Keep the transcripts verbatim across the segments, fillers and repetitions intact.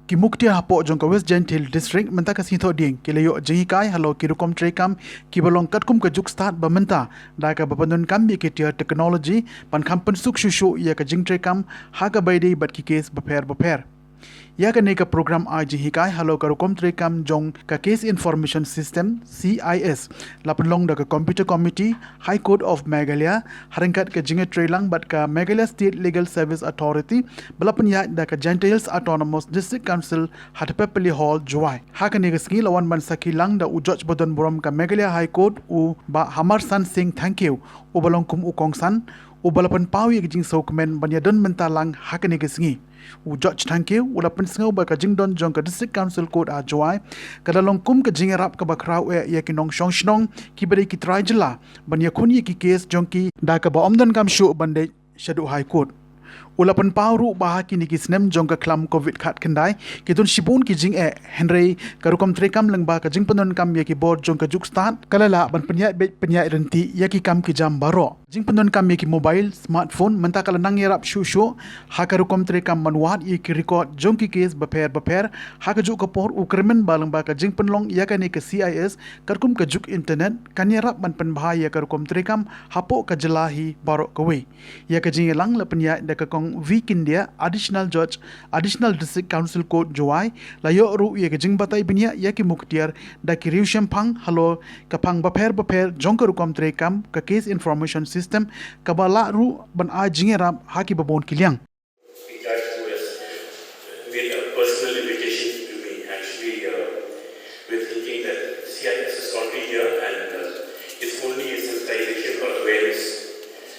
Ki muktiar hapoh jong ka West Jaintia Hills District mynta ka sngi Thohdieng ki la ïoh jinghikai halor ki rukom treikam kiba long katkum ka juk stad ba mynta, da kaba pyndonkam ïa ki tiar technology ban kham pynsuk shuh shuh ïa ka jingtreikam ha kaba ïadei bad ki kes bapher bapher. Ïa kane ka program ai jinghikai halor ka rukom treikam jong ka Case Information System, C I S, la pynlong da ka Computer Committee, High Court of Meghalaya, ha ryngkat ka jingïatreilang bad ka Meghalaya State Legal Service Authority, ba la pynïaid da ka Jaintia Hills Autonomous District Council, ha Thepepeli Hall, Jowai. Ha kane ka sngi la wan ban sakhi lang da u Judge badonburom ka Meghalaya High Court, u Bah Hamarsan Singh Thangkhiew, uba long kum u kongsan, uba la pynpaw ïa ka jingsngewkmen ban ïadon bynta lang ha kane ka sngi. U Judge Thangkhiew u la pynsngew ba ka jingdon jong ka District Council Court ha Jowai ka la long kum ka jingïarap kaba khraw eh ïa ki nongshong shnong kiba dei ki trai jylla ban ïakhun ïa ki kes jong ki, da kaba ym donkam shuh ban dei shaduh High Court. U la pynpaw ruh ba ha kine ki snem jong ka khlam Covid khatkhyndai ki don shibun ki jingeh, hynrei ka rukom treikam lyngba ka jingpyndonkam ïa ki bor jong ka juk stad ka la lah ban pynïaid beit pynïaid ryntih ïa ki kam ki jam baroh. Jingpyndonkam ïa ki mobile, smartphone, mynta ka la nang ïarap shuh shuh ha ka rukom treikam ban wad ïa ki record jong ki kes bapher bapher. Ha kajuh ka por u kyrmen ba lyngba ka jingpynlong ïa kane ka C I S katkum ka juk internet kan ïarap ban pynbha ïa ka rukom treikam hapoh ka jylla hi baroh kawei. Ïa ka jingïalang la pynïaid da ka Kong V Kindia, Additional Judge, Additional District Council Court, Jowai, la ïoh ruh ïa ka jingbatai bniah ïa ki muktiar da ki riewshemphang halor ka phang bapher bapher jong ka rukom treikam ka Case Information System, kaba lah ruh ban ai jingïarap ha kiba bun ki liang. The judge who has made a personal invitation to me, actually, uh, we're thinking that C I S is already here and, uh, it's only a sensitization or awareness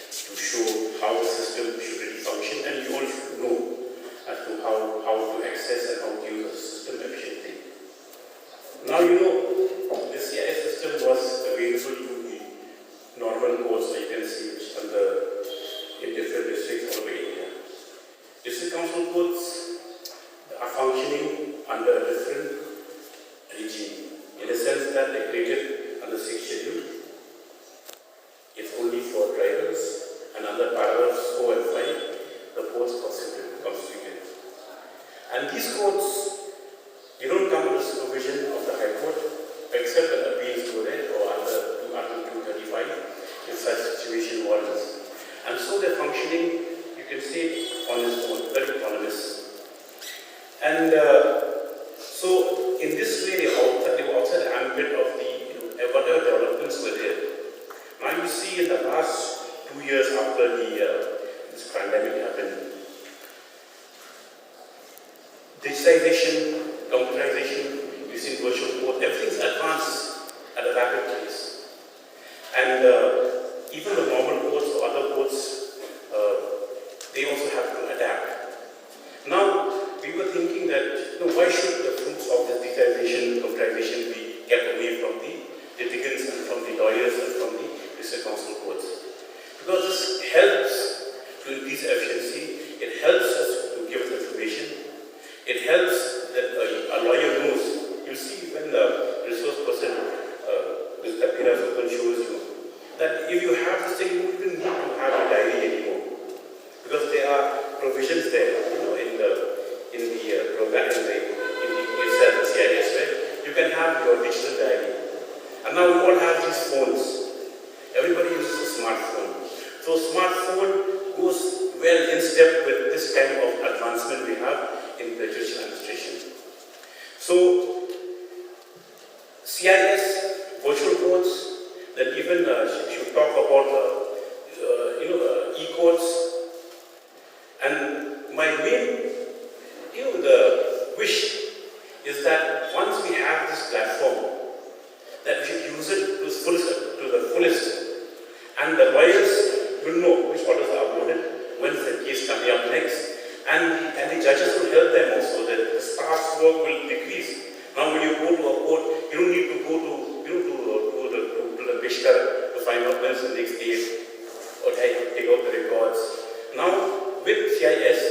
to show how the system should really function, and you all should know as to how, how to access and how to use the system efficiently. Now, you know, the C I S system was available to the normal courts, like you can see, which under, in different districts all over India. District council courts are functioning under a different regime, in the sense that they're created under Sixth Schedule. It's only for tribals, and under paragraphs four and five, the courts constituted, constituted. And these courts, they don't come under supervision of the High Court, except when appeals go there or under Article two thirty-five, if such situation warrants. And so they're functioning, you can say, on its own, very autonomous. And, uh, so, in this way, they outside, they were outside the ambit of the, you know, whatever developments were there. Now you see, in the last two years after the, uh, this pandemic happened, digitization, computerization, using virtual court, everything's advanced at a rapid pace. And, uh, even the normal courts or other courts, uh, they also have to adapt. Now, we were thinking that, you know, why should the fruits of this digitization, computerization be kept away from the litigants and from the lawyers and from the district council courts? Because this helps to increase efficiency, it helps us to give us information, it helps that a, a lawyer knows. You see, when the resource person, uh, this Kapila Sukun shows you, that if you have this thing, you don't even need to have a diary anymore. Because there are provisions there, you know, in the, in the, uh, program, in the, in the itself, the C I S, where you can have your digital diary. And now we all have these phones. Everybody uses a smartphone. So smartphone goes well in step with this kind of advancement we have in the judicial administration. So C I S, virtual courts, then even, uh, she, she would talk about, uh, uh, you know, uh, e-courts. And my main, you know, the wish is that once we have this platform, that we should use it to the fullest, to the fullest. And the lawyers will know which orders are uploaded, when's the case coming up next, and, and the judges will help them also. The, the staff's work will decrease. Now, when you go to a court, you don't need to go to, you know, to, to the, to, to the Peshkar to find out when's the next case, or take, take out the records. Now, with C I S,